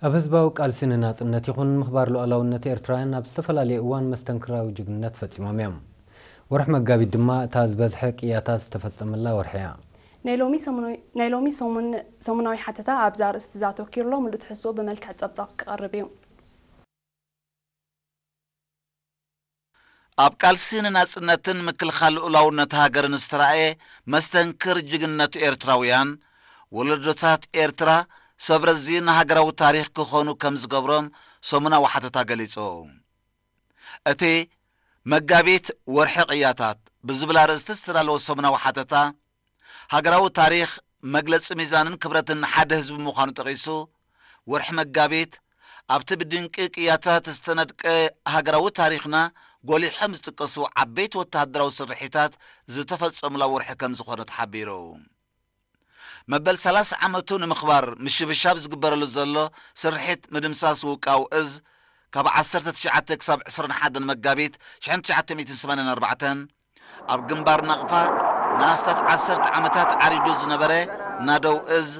ኣብ ህዝባዊ ቃልሲ ንናጽነት ይኹን ምኽባር ሉዓላውነት ኤርትራውያን ኣብ ዝተፈላለየ እዋን መስተንክራዊ ጅግንነት ፈጺሞም እዮም። ወርሒ መጋቢት ድማ እታ ዝበዝሐ ቅያታት ዝተፈጸመላ ወርሒ እያ። ናይ ሎሚ ሰሙናዊ፣ ናይ ሎሚ ሰሙን፣ ሰሙናዊ ሓተታ ኣብዛ ኣርእስቲ እዛ ኣተኪሩ ኣሎ። ምሉእ ትሕዝትኡ ብመልክዕ ጸብጻብ ክቐርብ እዩ። ኣብ ቃልሲ ንናጽነትን ምክልኻል ልኡላውነት ሃገርን ዝተራእየ መስተንክር ጅግንነት ኤርትራውያን፣ ወለዶታት ኤርትራ ሰብ ረዚን ሃገራዊ ታሪኽ ክኾኑ ከም ዝገብሮም ሰሙናዊ ሓተታ ገሊጹ። እቲ መጋቢት ወርሒ ቅያታት ብዝብል ኣርእስቲ ዝተዳለወ ሰሙናዊ ሓተታ፣ ሃገራዊ ታሪኽ መግለጺ ሚዛንን ክብረትን ሓደ ህዝቢ ምዃኑ ጠቒሱ፣ ወርሒ መጋቢት ኣብቲ ብድንቂ ቅያታት ዝተነድቀ ሃገራዊ ታሪኽና ጎሊሖም ዝጥቀሱ ዓበይቲ ወተሃደራዊ ስርሒታት ዝተፈጸሙላ ወርሒ ከም ዝኾነ ተሓቢሩ። መበል ሰላሳ ዓመቱ ንምኽባር ምሽብሻብ ዝግበረሉ ዘሎ ስርሒት ምድምሳስ ውቃው እዝ፣ ካብ ዓሰርተ ትሽዓተ ክሳብ ዕስራን ሓደን መጋቢት ሽሕን ትሽዓተ ሚእትን ሰማንያን ኣርባዕተን ኣብ ግንባር ናቕፋ ንኣስታት ዓሰርተ ዓመታት ዓሪዱ ዝነበረ ናደው እዝ፣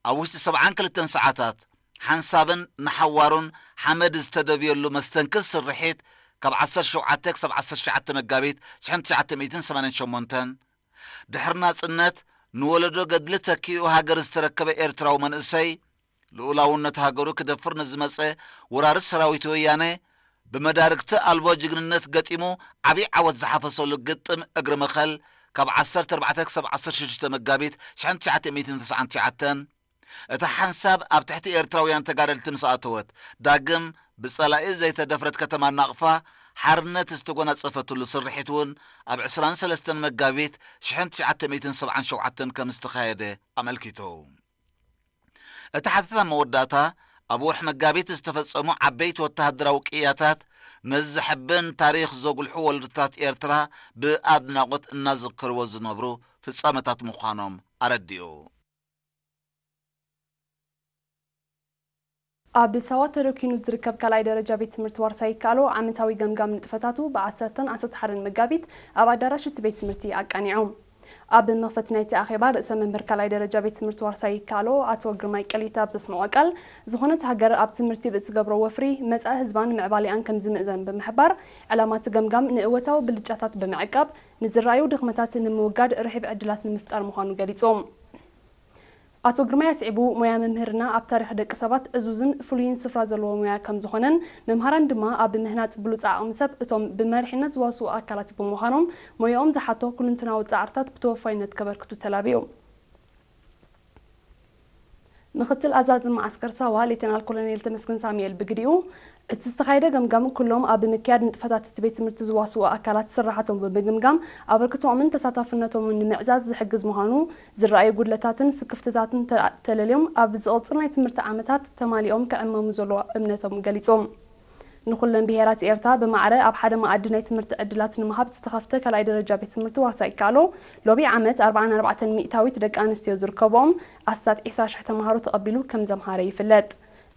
ኣብ ውሽጢ ሰብዓን ክልተን ሰዓታት ሓንሳብን ንሓዋሩን ሓመድ ዝተደብየሉ መስተንክር ስርሒት፣ ካብ ዓሰርተ ሸውዓተ ክሳብ ዓሰርተ ትሽዓተ መጋቢት ሽሕን ትሽዓተ ሚእትን ሰማንያን ሸሞንተን፣ ድሕሪ ናጽነት ንወለዶ ገድሊ ተኪኡ ሃገር ዝተረከበ ኤርትራዊ መንእሰይ፣ ልኡላውነት ሃገሩ ክደፍር ንዝመጸ ወራሪ ሰራዊት ወያነ ብመዳርግቲ ኣልቦ ጅግንነት ገጢሙ ዓብዪ ዓወት ዝሓፈሰሉ ግጥም እግሪ መኸል፣ ካብ ዓሰርተ ኣርባዕተ ክሳብ ዓሰርተ ሽዱሽተ መጋቢት ሽሕን ትሽዓተ ሚእትን ተስዓን ትሽዓተን፣ እታ ሓንሳብ ኣብ ትሕቲ ኤርትራውያን ተጋደልቲ ምስ ኣተወት፣ ዳግም ብጸላኢ ዘይተደፍረት ከተማ ናቕፋ ሓርነት ዝተጎናጸፈትሉ ስርሒት እውን ኣብ ዕስራን ሰለስተን መጋቢት ሽሕን ትሽዓተ ሚእትን ሰብዓን ሸውዓተን ከም ዝተኻየደ ኣመልኪቱ። እቲ ሓተታ መወዳእታ፣ ኣብ ወርሒ መጋቢት ዝተፈጸሙ ዓበይቲ ወተሃደራዊ ቅያታት፣ ነዚ ዘሕብን ታሪኽ ዘጉልሑ ወለዶታት ኤርትራ ብኣድናቖት እናዘከርዎ ዝነብሩ ፍጻመታት ምዃኖም ኣረዲኡ። ኣብ ሳዋ ተደኪኑ ዝርከብ ካልኣይ ደረጃ ቤት ትምህርቲ ዋርሳይ ይከኣሎ ዓመታዊ ገምጋም ንጥፈታቱ ብ ዓሰርተን ዓሰርተ ሓደን መጋቢት ኣብ ኣዳራሽ እቲ ቤት ትምህርቲ ኣቃኒዑ። ኣብ መኽፈቲ ናይቲ ኣኼባ፣ ርእሰ መምህር ካልኣይ ደረጃ ቤት ትምህርቲ ዋርሳይ ይከኣሎ ኣቶ ግርማይ ቀሊታ ኣብ ዘስምዖ ቃል፣ ዝኾነት ሃገር ኣብ ትምህርቲ ብእትገብሮ ወፍሪ፣ መጻኢ ህዝባን ምዕባሌኣን ከም ዝምእዘን ብምሕባር፣ ዕላማ እቲ ገምጋም ንእወታዊ ብልጫታት ብምዕቃብ፣ ንዝረኣዩ ድኽመታት ንምውጋድ ርሒብ ዕድላት ንምፍጣር ምዃኑ ገሊጹ። ኣቶ ግርማይ ኣስዒቡ፣ ሞያ መምህርና ኣብ ታሪኽ ደቂ ሰባት ዕዙዝን ፍሉይን ስፍራ ዘለዎ ሞያ ከም ዝኾነን፣ መምሃራን ድማ ኣብ ምህናጽ ብሉጽ ዓቕሚ ሰብ እቶም ብመሪሕነት ዝዋስኡ ኣካላት ብምዃኖም፣ ሞያኦም ዝሓቶ ኩልንትናዊ ጻዕርታት ብተወፋይነት ከበርክቱ ተላብዩ። ምክትል ኣዛዚ መዓስከር ሳዋ ሌተናል ኮሎኔል ተመስገን ሳሙኤል ብግዲኡ፣ እቲ ዝተኻየደ ገምጋም ኩሎም ኣብ ምክያድ ንጥፈታት እቲ ቤት ትምህርቲ ዝዋስኡ ኣካላት ስራሓቶም ብምግምጋም ኣበርክቶኦምን ተሳታፍነቶምን ንምዕዛዝ ዝሕግዝ ምዃኑ፣ ዝረኣዩ ጉድለታትን ስክፍትታትን ተ-፣ ተለልዮም ኣብ ዝቕጽል ናይ ትምህርቲ ዓመታት ተማሊኦም ክዕመሙ ዘለዎ እምነቶም ገሊጾም። ንኹለን ብሄራት ኤርትራ ብማዕረ ኣብ ሓደ መኣዲ ናይ ትምህርቲ ዕድላት ንምሃብ ዝተኸፍተ ካልኣይ ደረጃ ቤት ትምህርቲ ዋርሳይ ይከኣሎ፣ ሎቢ ዓመት ኣርባዓን ኣርባዕተን ሚእታዊት ደቂ ኣንስትዮ ዝርከብኦም ኣስታት ዒስራ ሽሕ ተምሃሮ ተቐቢሉ ከም ዘምሃረ ይፍለጥ።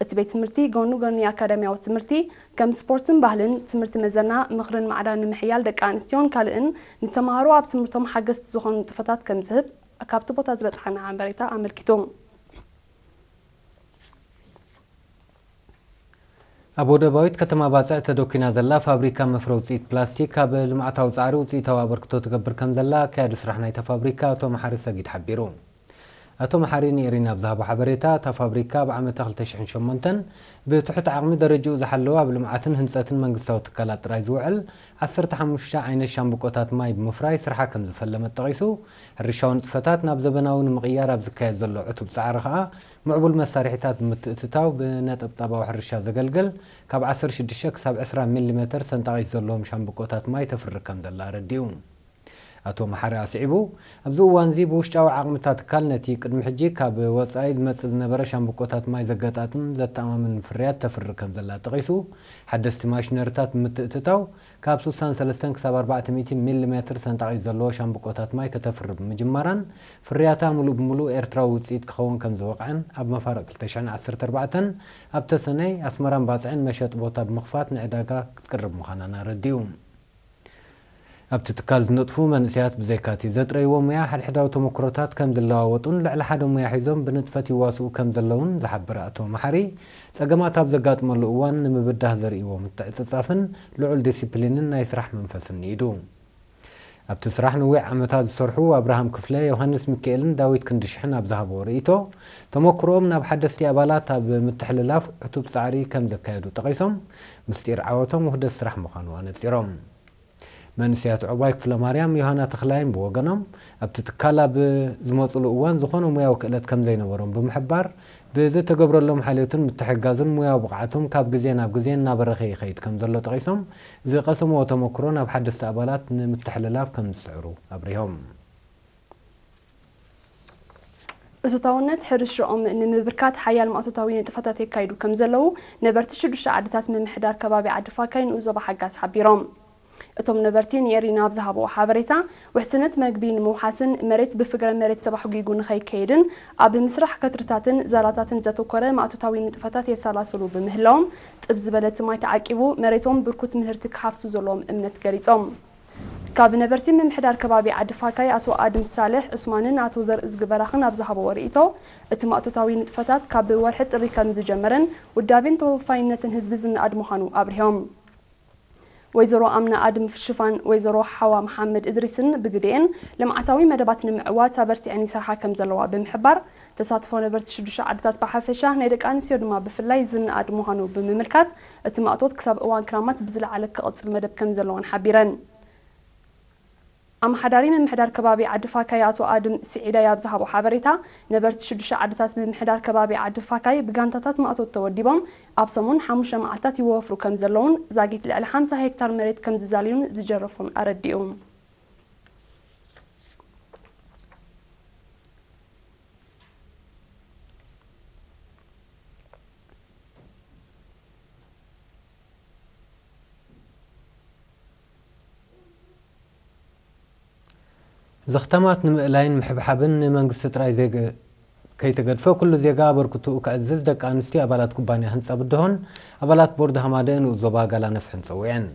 እቲ ቤት ትምህርቲ ጎኑ ጎኒ ኣካዳሚያዊ ትምህርቲ፣ ከም ስፖርትን ባህልን፣ ትምህርቲ መዘና፣ ምኽርን ማዕዳን ንምሕያል ደቂ ኣንስትዮን ካልእን ንተምሃሮ ኣብ ትምህርቶም ሓገዝቲ ዝኾኑ ንጥፈታት ከም ዝህብ ካብቲ ቦታ ዝበጽሓና ሓበሬታ ኣመልኪቱ። ኣብ ወደባዊት ከተማ ባጽዕ ተደኲና ዘላ ፋብሪካ መፍረ ውጽኢት ፕላስቲክ ኣብ ልምዓታዊ ጻዕሪ ውጽኢታዊ ኣበርክቶ ትገብር ከም ዘላ ኣካያዲ ስራሕ ናይታ ፋብሪካ ኣቶ መሓሪ ሰጊድ ሓቢሩ። ኣቶ መሓሪ ንኤሪና ኣብ ዝሃቦ ሓበሬታ፣ እታ ፋብሪካ ኣብ ዓመተ ክልተ ሽሕን ሸሞንተን ብትሑት ዓቕሚ ደረጃኡ ዝሓለወ ኣብ ልምዓትን ህንጸትን መንግስታዊ ትካላት ጥራይ ዝውዕል ዓሰርተ ሓሙሽተ ዓይነት ሻምብቆታት ማይ ብምፍራይ ስርሓ ከም ዝፈለመት ጠቒሱ፣ ሕርሻዊ ንጥፈታት ናብ ዘበናዊ ንምቕያር ኣብ ዝካየድ ዘሎ ዕቱብ ጻዕሪ ከኣ፣ ምዕቡል መሳርሒታት ብምትእትታው ብነጠብጣባዊ ሕርሻ ዘገልግል ካብ ዓሰርተ ሽዱሽተ ክሳብ ዕስራ ሚሊ ሜተር ሰንጣቒት ዘለዎም ሻምብቆታት ማይ ተፍሪ ከም ዘላ ኣረዲኡ። ኣቶ መሓሪ ኣስዒቡ፣ ኣብዚ እዋንዚ ብውሽጣዊ ዓቕሚ እታ ትካል ነቲ ቅድሚ ሕጂ ካብ ወጻኢ ዝመጽእ ዝነበረ ሻምብቆታት ማይ ዘገጣጥም ዘተኣማምን ፍርያት ተፍሪ ከም ዘላ ጠቒሱ፣ ሓደስቲ ማሽነሪታት ብምትእትታው ካብ ስሳን ሰለስተን ክሳብ ኣርባዕተ ሚእቲ ሚሊ ሜትር ሰንጣቒት ዘለዎ ሻምብቆታት ማይ ከተፍሪ ብምጅማራን፣ ፍርያታ ምሉእ ብምሉእ ኤርትራዊ ውጽኢት ክኸውን ከም ዝበቕዐን፣ ኣብ መፋርቕ ክልተ ሽሕን ዓሰርተ ኣርባዕተን ኣብ ተሰነይ፣ ኣስመራን ባጽዕን መሸጢ ቦታ ብምኽፋት ንዕዳጋ ክትቅርብ ምዃናን ኣረዲኡ። ኣብቲ ትካል ዝነጥፉ መንእሰያት ብዘይካቲ ዘጥረይዎ ሙያ ሓድሕዳዊ ተመክሮታት ከም ዝለዋወጡን ልዕሊ ሓደ ሙያ ሒዞም ብንጥፈት ይዋስኡ ከም ዘለውን ዝሓበረ ኣቶ መሓሪ፣ ጸገማት ኣብ ዘጋጥመሉ እዋን ንምብዳህ ዘርእይዎ ምትዕጽጻፍን ልዑል ዲሲፕሊንን ናይ ስራሕ መንፈስን ንኢዱ። ኣብቲ ስራሕ ንዊዕ ዓመታት ዝሰርሑ ኣብርሃም ክፍለ፣ ዮሃንስ ሚካኤልን ዳዊት ክንድሽሕን ኣብ ዝሃብዎ ርእይቶ፣ ተመክሮኦም ናብ ሓደስቲ ኣባላት ኣብ ምትሕልላፍ ዕቱብ ጻዕሪ ከም ዘካየዱ ጠቒሶም፣ ምስጢር ዓወቶም ውህደት ስራሕ ምዃኑ ኣነጺሮም። መንእሰያት ዕቋይ ክፍለ ማርያም ዮሃና ተኽላይን ብወገኖም፣ ኣብቲ ትካል ኣብ ዝመጹሉ እዋን ዝኾነ ሙያዊ ክእለት ከም ዘይነበሮም ብምሕባር፣ ብዝተገብረሎም ሓልዮትን ምትሕግጋዝን ሙያዊ ብቕዓቶም ካብ ግዜ ናብ ግዜ እናበረኸ ይኸይድ ከም ዘሎ ጠቒሶም፣ ዝቐሰምዎ ተመክሮ ናብ ሓደስቲ ኣባላት ንምትሕልላፍ ከም ዝጽዕሩ ኣብሪሆም። እቶታውነት ሕርሻኦም ንምብርካት ሓያል ማእቶታዊ ንጥፈታት የካይዱ ከም ዘለዉ ነበርቲ ሽዱሽተ ዓድታት ምምሕዳር ከባቢ ዓዲ ፋካይ ንኡስ ዞባ ሓጋዝ ሓቢሮም። እቶም ነበርቲ ንኤሪና ኣብ ዝሃብዎ ሓበሬታ፣ ውሕስነት መግቢ ንምውሓስን መሬት ብፍግረ መሬት ተባሕጒጉ ንኸይከይድን ኣብ ምስራሕ ከትርታትን ዛላታትን ዘተኮረ ማእቶታዊ ንጥፈታት የሰላስሉ ብምህላዎም፣ ጥብ ዝበለ ትማይ ተዓቂቡ መሬቶም ብርኩት ምህርቲ ክሓፍሱ ዘለዎም እምነት ገሊጾም። ካብ ነበርቲ ምምሕዳር ከባቢ ዓዲ ፋካይ ኣቶ ኣድም ሳልሕ ዑስማንን ኣቶ ዘርእዝጊ በራኽን ኣብ ዝሃብዎ ርእይቶ፣ እቲ ማእቶታዊ ንጥፈታት ካብ ወርሒ ጥሪ ከም ዝጀመረን ውዳቤን ተወፋይነትን ህዝቢ ዝነኣድ ምዃኑ ኣብሪሆም። ወይዘሮ ኣምና ኣድም ሽፋን ወይዘሮ ሓዋ መሓመድ እድሪስን ብግዴኤን ልምዓታዊ መደባት ንምዕዋት ኣበርቲዐን ይሰርሓ ከም ዘለዋ ብምሕባር፣ ተሳትፎ ነበርቲ ሽዱሽተ ዓድታት ብሓፈሻ ናይ ደቂ ኣንስትዮ ድማ ብፍላይ ዝነኣድ ምዃኑ ብምምልካት፣ እቲ ማእቶት ክሳብ እዋን ክራማት ብዝለዓለ ክቕጽል መደብ ከም ዘለዎን ሓቢረን። ኣመሓዳሪ ምምሕዳር ከባቢ ዓዲ ፋካይ ኣቶ ኣድም ስዒዳይ ኣብ ዝሃቦ ሓበሬታ፣ ነበርቲ ሽዱሽተ ዓድታት ምምሕዳር ከባቢ ዓዲ ፋካይ ብጋንታታት ማእቶት ተወዲቦም ኣብ ሰሙን ሓሙሽተ መዓልታት ይወፍሩ ከም ዘለውን ዛጊት ልዕሊ ሓምሳ ሄክታር መሬት ከም ዝዛልዩን ዝጀረፉን ኣረዲኡ። ዘኽታማት ንምእላይን ምሕብሓብን ንመንግስቲ ጥራይ ዜገ-፣ ከይተገድፈ ኩሉ ዜጋ ኣበርክትኡ ከዕዝዝ ደቂ ኣንስትዮ ኣባላት ኩባንያ ህንጻ ብድሆን ኣባላት ቦርድ ሃማደኤ ንኡስ ዞባ ጋላ ነፍሕን ጸዊዐን።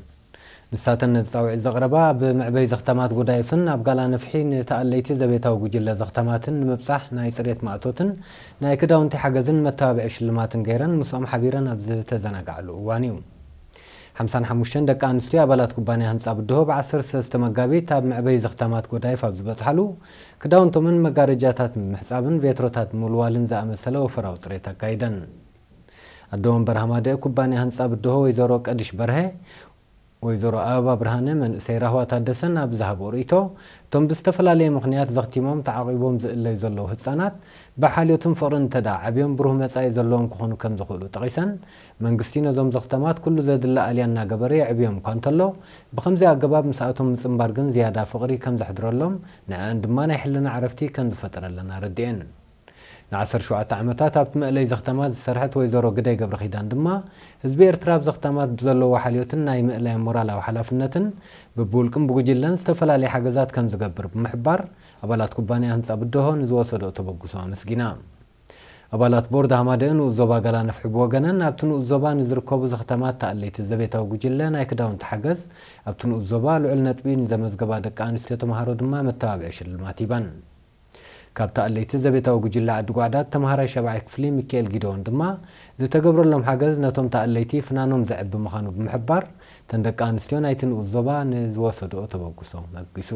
ንሳተን ነዚ ጻውዒት ዘቕረባ ኣብ መዕበይ ዘኽታማት ጎዳይፍን ኣብ ጋላ ነፍሒ ንተኣለይቲ ዘቤታዊ ጉጅለ ዘኽታማትን ንምብጻሕ ናይ ጽሬት ማእቶትን ናይ ክዳውንቲ ሓገዝን መተባብዒ ሽልማትን ገይረን ምስኦም ሓቢረን ኣብ ዝተዘናግዓሉ እዋን እዩ። ሓምሳን ሓሙሽተን ደቂ ኣንስትዮ ኣባላት ኩባንያ ህንጻ ብድሆ ብ ዓሰርተ ሰለስተ መጋቢት ኣብ መዕበይ ዘኽታማት ጎዳይፍ ኣብ ዝበጽሓሉ፣ ክዳውንቶምን መጋረጃታት ምምሕጻብን ቬትሮታት ምውልዋልን ዝኣመሰለ ወፈራዊ ጽሬት ኣካይደን። ኣደ ወንበር ሃማደኤ ኩባንያ ህንጻ ብድሆ ወይዘሮ ቀድሽ በርሀ፣ ወይዘሮ ኣበባ ብርሃነ፣ መንእሰይ ራህዋ ታደሰን ኣብ ዝሃብኦ ርእይቶ፣ እቶም ብዝተፈላለየ ምኽንያት ዘኽቲሞም ተዓቒቦም ዝእለዩ ዘለዉ ህጻናት፣ ብሓልዮትን ፍቕርን እንተደኣ ዓብዮም ብሩህ መጻኢ ዘለዎም ክኾኑ ከም ዝኽእሉ ጠቒሰን፣ መንግስቲ ነዞም ዘኽተማት ኩሉ ዘድሊ ኣልያ እናገበረ የዕብዮም እኳ እንተሎ፣ ብኸምዚ ኣገባብ ምስኣቶም ምጽንባር ግን ዝያዳ ፍቕሪ ከም ዘሕድረሎም፣ ንዕኣን ድማ ናይ ሕልና ዕረፍቲ ከም ዝፈጠረለን ኣረዲኤን። ንዓሰርተ ሸውዓተ ዓመታት ኣብቲ መእለይ ዘኽተማት ዝሰርሐት ወይዘሮ ግደይ ገብረኺዳን ድማ፣ ህዝቢ ኤርትራ ኣብ ዘኽተማት ብዘለዎ ሓልዮትን ናይ ምእላይ ሞራላዊ ሓላፍነትን፣ ብብውልቅን ብጉጅለን ዝተፈላለየ ሓገዛት ከም ዝገብር ብምሕባር፣ ኣባላት ኩባንያ ህንጻ ብድሆ ንዝወሰድኦ ተበግሶ ኣመስጊና። ኣባላት ቦርድ ሃማደኤ ንኡስ ዞባ ጋላ ነፍሒ ብወገነን፣ ኣብቲ ንኡስ ዞባ ንዝርከቡ ዘኽተማት ተኣለይቲ ዘቤታዊ ጉጅለ ናይ ክዳውንቲ ሓገዝ፣ ኣብቲ ንኡስ ዞባ ልዑል ነጥቢ ንዘመዝገባ ደቂ ኣንስትዮ ተምሃሮ ድማ መተባብዒ ሽልማት ሂበን። ካብ ተኣለይቲ ዘቤታዊ ጉጅለ ዓዲ ጓዕዳት ተምሃራይ ሻብዓይ ክፍሊ ሚካኤል ጊደዎን ድማ፣ ዝተገብረሎም ሓገዝ ነቶም ተኣለይቲ ፍናኖም ዘዕቢ ምዃኑ ብምሕባር፣ እተን ደቂ ኣንስትዮ ናይቲ ንኡስ ዞባ ንዝወሰድኦ ተበግሶ መጒሱ።